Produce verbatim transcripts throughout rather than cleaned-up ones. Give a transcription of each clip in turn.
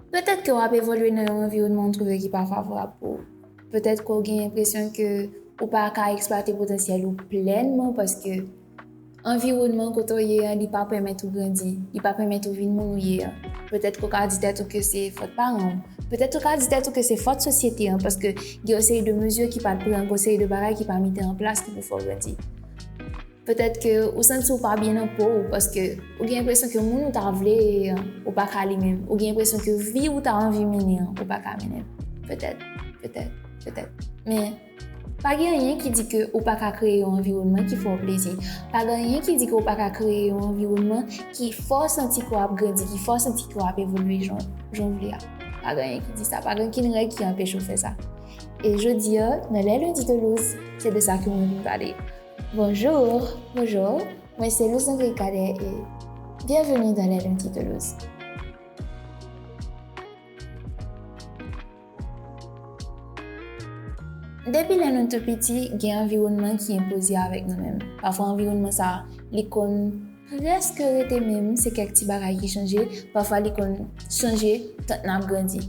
Petèt ke w ap evolye nan yon anviwònman w twouve ki pa favorab pou ou. Petèt ke w gen enpresyon ke ou pa ka eksplwate potansyèl ou plènman paske anviwònman kote w ye an, li pa pèmèt ou grandi, li pa pèmèt ou vin moun ou ye an. Petèt ke w ka di tèt ou ke se fòt paran w. Petèt ou ka di tèt ou ke se fòt sosyete an, paske gen yon seri de mezi ki pa t pran, gen yon seri de bagay ki pa mete an plas ki pou fè w grandi. Petèt ke ou santi ou pa byen nan po w, paske ou gen enpresyon ke moun ou ta vle ye an, ou pa ka li menm. Ou gen enpresyon ke vi ou ta anvi mennen an, ou pa ka mennen l. Petèt, petèt, petèt. Men, pa gen anyen ki di ke ou pa ka kreye yon anviwònman ki fè w plezi. Pa gen anyen ki di ke ou pa ka kreye yon anviwònman ki fè w santi ke w ap grandi, ki fè w santi ke w ap evolye jan, jan w vle a. Pa gen anyen ki di sa. Pa gen okenn règ ki anpeche w fè sa. E jodi a, nan Les Lundis de Louse, se de sa ke mwen vin pale. Bonjou, bonjou, mwen se Louse André Cadet e byenveni dans Les Lundis de Louse. Depi lè nou tou piti, gen anviwònman ki enpoze avèk nou menm. Pafwa anviwònman sa, li konn prèske rete menm, se kèk ti bagay ki chanje, pafwa li konn chanje tank n ap grandi.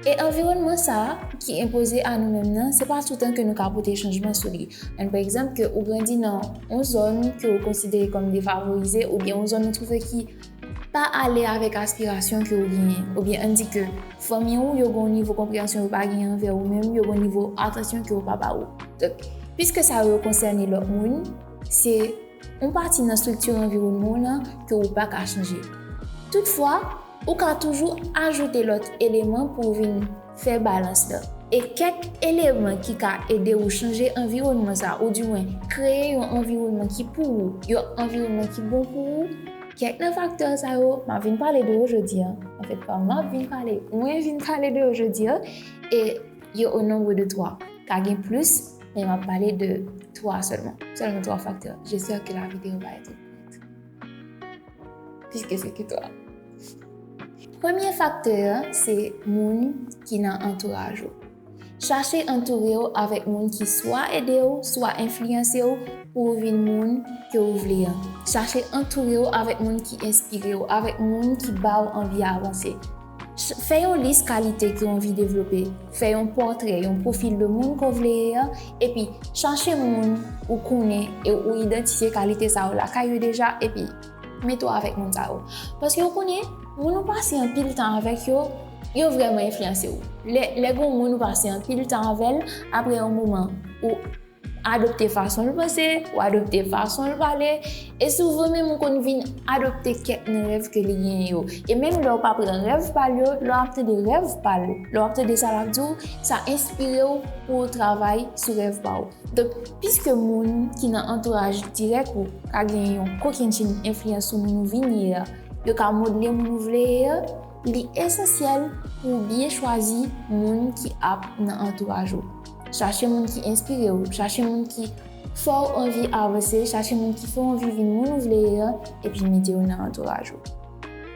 E anviwònman sa ki enpoze a nou menm nan, se pa toutan ke nou ka pote chanjman sou li. Ann pran egzanp ke ou grandi nan yon zòn ke ou konsidere kòm defavorize, oubyen yon zòn ou twouve ki pa ale avèk aspirasyon ke ou genyen, oubyen ann di ke fanmi ou yo gen yon nivo konpreyansyon yo pa genyen anvè ou menm, yo gen yon nivo atansyon ke yo pa ba ou. Donk, piske sa yo konsène lòt moun, se yon pati nan estrikti anviwònman w lan ke ou pa ka chanje. Toutfwa, ou ka toujou ajoute lòt eleman pou w vin fè balans la. E kèk eleman ki ka ede ou chanje anviwònman sa, oudimwen kreye yon anviwònman ki pou ou, yon anviwònman ki bon pou ou, kèk nan faktè sa yo, m ap vin pale de yo jodi a. Anfèt, pa m ap vin pale, mwen vin pale de yo jodi a, e yo o nonb de twa. Ka gen plis, men m ap pale de twa sèlman. Sèlman twa faktè. J'espère que la vidéo va être courte. Puisque c'est que toi. Premye faktè a, se moun ki nan antouraj ou. Chache antoure w avèk moun ki swa ede w, swa enfliyanse w pou w vin moun ke w vle an. Chache antoure w avèk moun ki enspire w, avèk moun ki ba w anvi avanse. Ch-, fè yon lis kalite ke w anvi devlope. Fè yon pòtrè, yon pwofil de moun ke w vle ye an, epi chache moun ou konnen e ou idantifye kalite sa yo lakay yo deja, epi mete w avèk moun sa yo. Paske ou konnen, moun ou pase anpil tan avèk yo, yo vrèman enfliyanse w. Lè, lè gen yon moun ou pase anpil tan avè l, apre yon moman, ou adopte fason l panse, ou adopte fason l pale, e souvan menm ou konn vin adopte kèk nan rèv ke li genyen yo. E menm lè w pa pran rèv pa l yo, lè w ap tande rèv pa l, lè w ap tande sa l ap di w, sa enspire w pou w travay sou rèv pa w. Donk, piske moun ki nan antouraj dirèk ou ka gen yon kokennchenn enfliyans sou moun ou vin ye a, yo ka modle moun ou vle ye a, li esansyèl pou w byen chwazi moun ki ap nan antouraj ou. Chache moun ki enspire w, chache moun ki fè w anvi avanse, chache moun ki fè w anvi vin moun ou vle ye a, epi mete yo nan antouraj ou.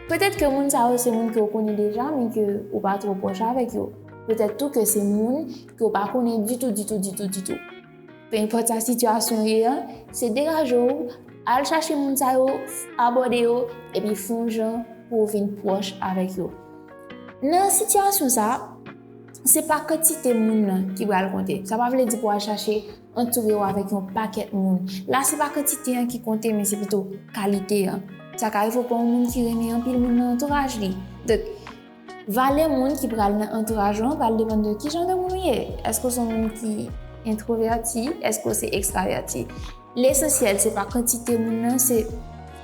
Petèt ke moun sa yo se moun ke w konnen deja, men ke ou pa twò pwòch avèk yo. Petèt tou ke se moun ke w pa konnen ditou, ditou, ditou, ditou. Pe enpòt sa sitiyasyon ye an, se degaje w, al chache moun sa yo, abòde yo, epi fè yon jan pou w vin pwòch avèk yo. Nan sitiyasyon sa, se pa kantite moun nan ki pral konte. Sa pa vle di pou w al chache antoure w avèk yon pakèt moun. La, se pa kantite an ki konte, men se pito kalite an. Sa ka rive w pa yon moun ki renmen anpil moun nan antouraj li. Donk, valè moun ki pral nan antouraj ou an pral depann de ki jan de moun ou ye. Èske w se yon moun ki entwovèti? Èske w se ekstravèti? Lesansyèl, se pa kantite moun nan, se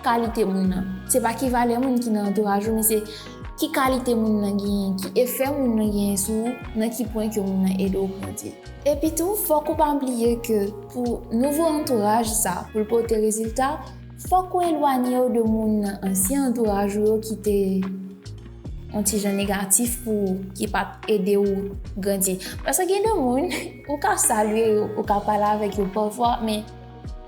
kalite moun nan. Se pa ki valè moun ki nan antouraj ou, men se ki kalite moun nan genyen, ki efè moun nan genyen sou ou, nan ki pwen ke moun nan ede w grandi. Epi tou, fòk ou pa bliye ke pou nouvo antouraj sa, pou l pote rezilta, fòk ou elwanye w de moun nan ansyen antouraj ou yo ki te yon ti jan negatif pou ou, ki pa t ede w grandi. Paske gen de moun, ou ka salye yo, ou ka pale avèk yo pafwa, men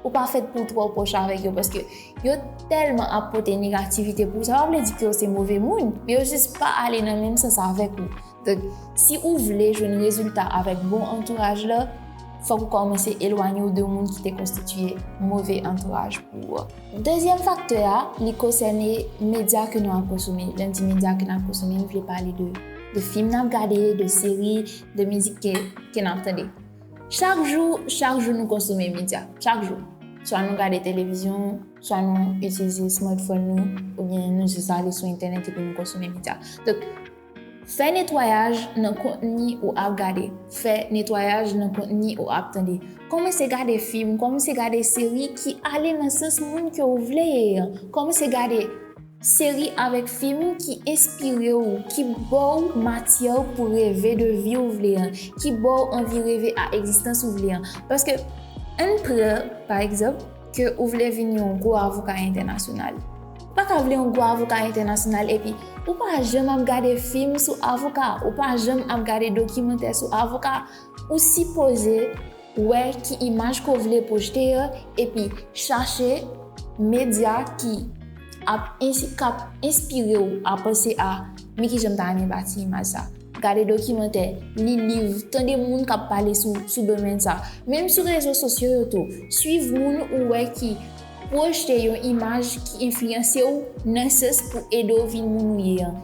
ou pa fèt pou w twò pwòch avèk yo, paske yo tèlman ap pote negativite pou ou. Sa pa vle di ke yo se move moun, men yo jis pa ale nan menm sans avèk ou. Donk, si ou vle jwenn rezilta avèk bon antouraj la, fòk ou kòmanse elwanye w de moun ki te konstitye move antouraj pou ou. Dezyèm faktè a, li konsène medya ke nou ap konsome. Lè m di medya ke n ap konsome, m vle pale de, de fim n ap gade, de seri, de mizik ke, ke n ap tande. Chak jou, chak jou nou konsome medya. Chak jou. Swa nou gade televizyon, swa nou itilize smartphone nou, oubyen nou jis ale sou entènèt epi nou konsome medya. Donk, fè netwayaj nan kontni ou ap gade. Fè netwayaj nan kontni ou ap tande. Kòmanse gade fim, kòmanse gade seri ki ale nan sans moun ke w vle ye an. Kòmanse gade seri avèk fim ki enspire w, ki ba w matyè pou reve de vi ou vle an, ki ba w anvi reve a egzistans ou vle an. Paske, ann pran, pa egzanp, ke ou vle vin yon gwo avoka entènasyonal. Ou pa ka vle yon gwo avoka entènasyonal epi ou pa janm ap gade fim sou avoka, ou pa janm ap gade dokimantè sou avoka. Ou sipoze wè ki imaj ke w vle pwojte an epi chache medya ki ap ensi-, k ap enspire w a panse a, men kijan m ta renmen bati imaj sa. Gade dokimantè, li liv, tande moun k ap pale sou, sou domèn sa. Menm sou rezo sosyo yo tou, swiv moun ou wè ki pwojte yon imaj ki enfliyanse w nan sans pou ede w vin moun ou ye an.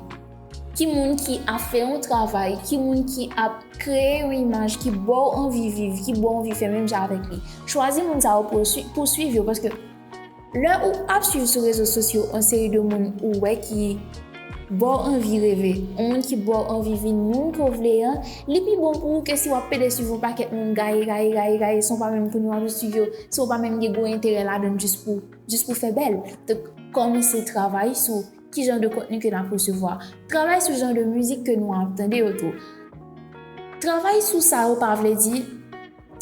Ki moun ki ap fè yon travay, ki moun ki ap kreye yon imaj ki ba w anvi viv, ki ba w anvi fè menm jan avèk li. Chwazi moun sa yo pou w swi-, pou w swiv yo, paske lè ou ap swiv sou rezo sosyo yon seri de moun ou wè ki ba w anvi reve, yon moun ki ba w anvi vin moun ke w vle an, li pi bon pou ou ke si w ap pede swiv yon pakèt moun gaye, gaye, gaye, gaye, san w pa menm konnen w ap swiv yo, san w pa menm gen gwo enterè ladan l jis pou, jis pou fè bèl. Donk, kòmanse travay sou ki jan de kontni ke n ap resevwa. Travay sou jan de mizik ke nou ap tande yo tou. Travay sou sa yo pa vle di,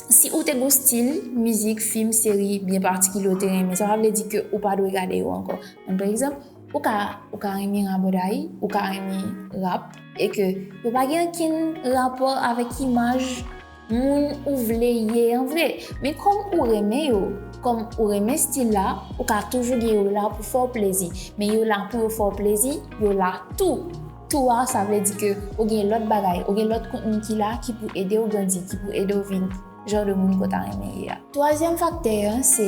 si ou te gon stil mizik, fim, seri byen patikilye ou te renmen, sa pa vle di ke ou pa dwe gade yo ankò. Ann pran egzanp, ou ka, ou ka renmen rabòday, ou ka renmen rap, e ke yo pa gen okenn rapò avèk imaj moun ou vle ye an vre. Men kòm ou renmen yo, kòm ou renmen stil la, ou ka toujou gen yo la pou fè w plezi. Men yo la pou yo fè w plezi, yo la tou. Tou a, sa vle di ke ou gen lòt bagay, ou gen lòt kontni ki la, ki pou ede w grandi, ki pou ede w vin jan de moun ke w ta renmen ye a. Twazyèm faktè an, se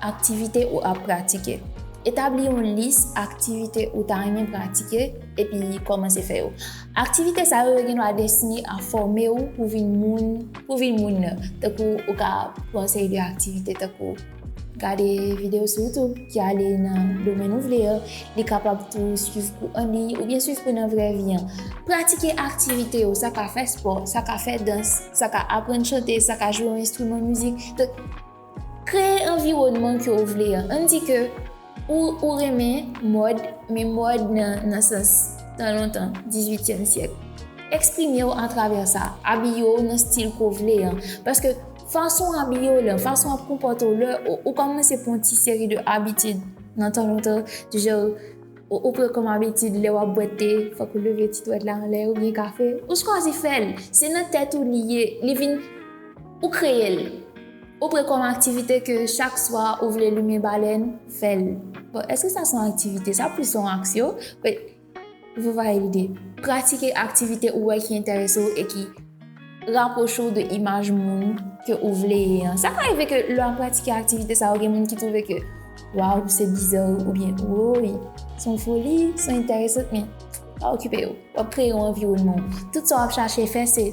aktivite ou ap pratike. Etabli yon lis aktivite ou ta renmen pratike, epi kòmanse fè yo. Aktivite sa yo, yo gen dwa destine a fòme w pou vin moun, pou vin moun nan. Tankou ou ka pran seri de aktivite, tankou gade videyo sou YouTube ki ale nan domèn ou vle an, li kapab tou swiv kou an liy oubyen swiv kou nan vrè vi an. Pratike aktivite yo, sa ka fè spò, sa ka fè dans, sa ka aprann chante, sa ka jwe yon enstriman mizik. Donk, kreye anviwònman ke w vle an. Ann di ke ou, ou renmen mòd, men mòd nan, nan sans tan lontan, dizuityèm syèk. Eksprime w atravè sa, abiye w nan stil ke w vle an. Paske fason w abiye w lan, fason w ap konpòte w lè ou, ou kòmanse pran ti seri de abitid nan tan lontan, di jan ou, ou pran kòm abitid lè w ap bwè te, fòk ou leve ti dwèt la anlè oubyen kafe, ou chwazi fè l. Se nan tèt ou li ye, li vin, ou kreye l. Ou pran kòm aktivite ke chak swa ou vle limen balèn, fè l. Bon, èske sa se yon aktivite? Sa plis yon aksyon. But, vous voyez l'idée. Pratike aktivite ou wè ki enterese w e ki rapwoche w de imaj moun ke ou vle ye an. Sa ka rive ke lè w ap pratike aktivite sa yo, gen moun ki twouve ke, waw, se biza oubyen, woy, se yon foli, se enteresan, men pa okipe yo. W ap kreye yon anviwònman. Tout sa w ap chache fè, se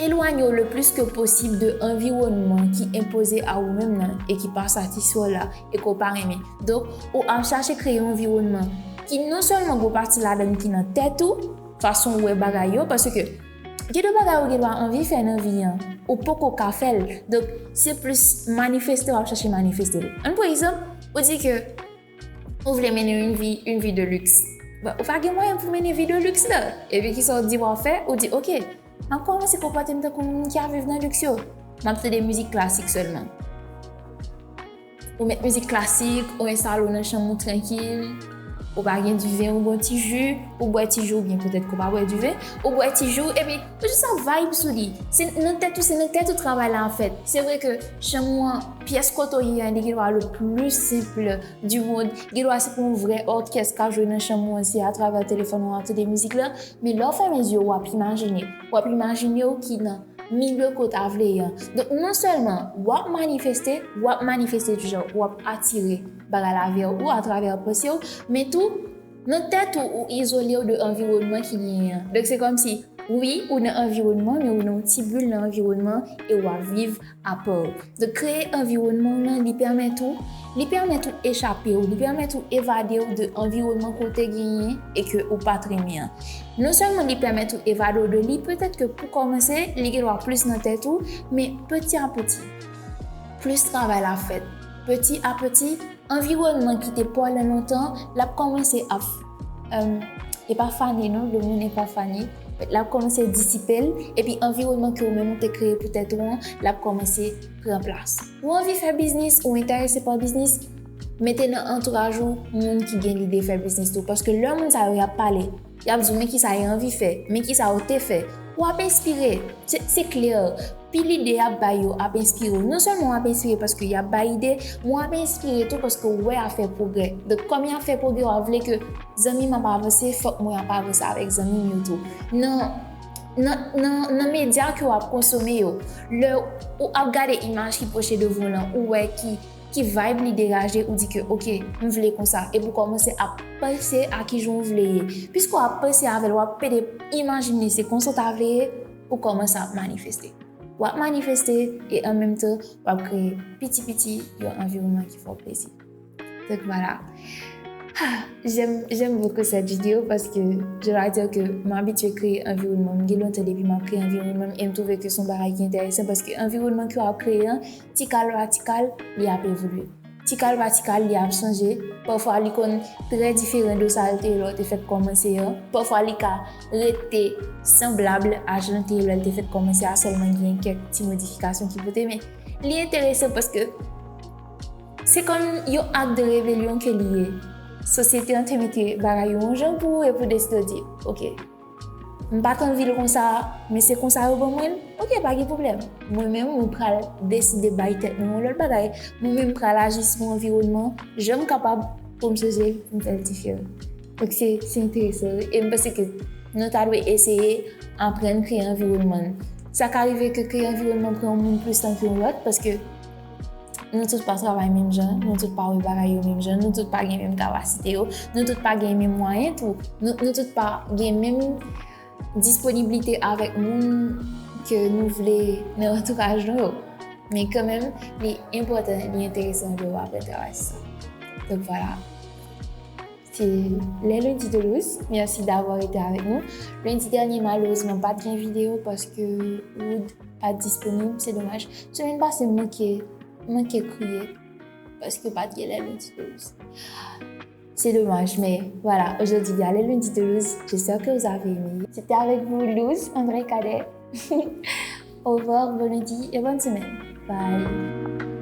elwanye w le plis ke posib de anviwònman ki enpoze a ou menm nan e ki pa satisfè w la e ke w pa renmen. Donk, ou ap chache kreye yon anviwònman ki non sèlman gwo pati ladan l ki nan tèt ou, fason w wè bagay yo, paske gen de bagay ou gen dwa anvi fè nan vi an, ou poko ka fè l. Donk, se plis manifeste w ap chache manifeste l. Ann pran egzanp, ou di ke ou vle mennen yon vi, yon vi de luks. Bon, ou pa gen mwayen pou mennen vi de luks la. Epi kisa w di w ap fè? Ou di, oke, m ap kòmanse konpòte m tankou moun ki ap viv nan liks yo. M ap tande mizik klasik sèlman. Ou met mizik klasik, ou enstale w nan chanm ou trankil, ou pa gen diven, ou gon ti ji, ou bwè ti ji, oubyen petèt ke w pa bwè diven, ou bwè ti ji, epi ou jis ap vibe sou li. Se nan tèt ou, se nan tèt ou travay la ap fèt. Se vre ke chanm ou an, pyès kote w ye an, li gen dwa le plis senp du monde, gen dwa se pou yon vrè òkès k ap jwe nan chanm ou an, se atravè telefòn ou w ap tande mizik la, men lè w fèmen zye w, w ap imajine, w ap imajine w ki nan milye ke w ta vle ye an. Donk, non sèlman w ap manifeste, w ap manifeste toujou, w ap atire bagay la vè ou atravè panse w, men tou, nan tèt ou, ou izole w de anviwònman ki genyen an. Donk, se kòmsi, wi, ou nan anviwònman, men ou nan yon ti bil nan anviwònman e w ap viv apa w. Donk, kreye anviwònman w lan, li pèmèt ou, li pèmèt ou echape w, li pèmèt ou evade w de anviwònman ke w te genyen e ke ou pa t renmen an. Non sèlman li pèmèt ou evade w de li, petèt ke pou kòmanse, li gen dwa plis nan tèt ou, men peti a peti, plis travay la fèt. Peti a peti, anviwònman ki te pa w lan lontan, l ap kòmanse ap, um, e pa fane non, le moun e pa fane, l ap kòmanse disipe l, epi anviwònman ke ou menm ou te kreye pou tèt ou an, l ap kòmanse pran plas. Ou anvi fè biznis, ou enterese pa biznis, mete nan antouraj ou moun ki gen lide fè biznis tou. Paske lè moun sa yo y ap pale, y ap di w men kisa yo anvi fè, men kisa yo te fè. W ap enspire. Se, se klè. Pi lide y ap bay yo ap enspire w. Non sèlman w ap enspire paske y ap bay ide, men w ap enspire tou paske w wè y ap fè pwogrè. Donk, kòm y ap fè pwogrè, w ap vle ke zanmi m ap avanse, fòk mwen ap avanse avèk zanmi m yo tou. Nan, nan, nan, nan medya ke w ap konsome yo, lè ou ap gade imaj ki pwoche devan w lan, ou wè ki ki vibe li degaje, ou di ke, "Ok, m vle konsa." Epi w kòmanse ap panse a kijan w vle ye. Piske w ap panse avè l, w ap pede imajine se konsa w ta vle ye, ou kòmanse ap manifeste. W ap manifeste e an menm tan, w ap kreye piti piti yon anviwònman ki fè w plezi. Donk, vwala. Ah, j'aime, j'aime beaucoup cette vidéo parce que je dois dire que m abitye kreye anviwònman m. Gen lontan depi m ap kreye anviwònman m e m twouve ke se yon bagay ki enteresan paske anviwònman ke w ap kreye an, ti kal pa ti kal, li ap evolye. Ti kal pa ti kal, li ap chanje. Pafwa, li konn trè diferan de sa l te ye lè w te fèk kòmanse an. Pafwa, li ka rete sanblab a jan l te ye lè l te fèk kòmanse a, sèlman gen kèk ti modifikasyon ki pote, men li enteresan paske se kòm yon ak de rebelyon ke li ye. Sosyete an te mete bagay yo yon jan pou ou epi w deside w di, "Ok, m pa t anvi l konsa, men se konsa yo ban mwen l, ok, pa gen pwoblèm." Mwen menm, mwen pral deside bay tèt mwen yon lòt bagay. Mwen menm, m pral aji sou anviwònman jan m kapab pou m chanje l, pou m fè l diferan. Donk, se, se enteresan, wi. E m panse ke nou ta dwe eseye aprann kreye anviwònman n. Sa ka rive ke kreye anviwònman pran yon moun plis tan ke yon lòt, paske nou tout pa travay menm jan, nou tout pa wè bagay yo menm jan, nou tout pa gen menm kapasite yo, nou tout pa gen menm mwayen tou, nou, nou tout pa gen menm disponiblite avèk moun ke nou vle nan antouraj nou yo. Men kanmenm, li enpòtan, li enteresan ke w aprann travay sou sa. Donk, vwala. Se les lundis de Louse. Merci d'avoir été avec nous. Lendi dènye, malerezman, pa t gen videyo paske Wood pa t disponib. Se domaj. Semèn pase, m manke, manke kriye paske pa t gen les lundis de Louse. C'est dommage, mais voilà, aujourd'hui, il y a les lundis de Louse. J'espère que vous avez aimé. C'était avec vous, Louse, André Cadet. Au revoir, bon lundi et bonne semaine. Bye.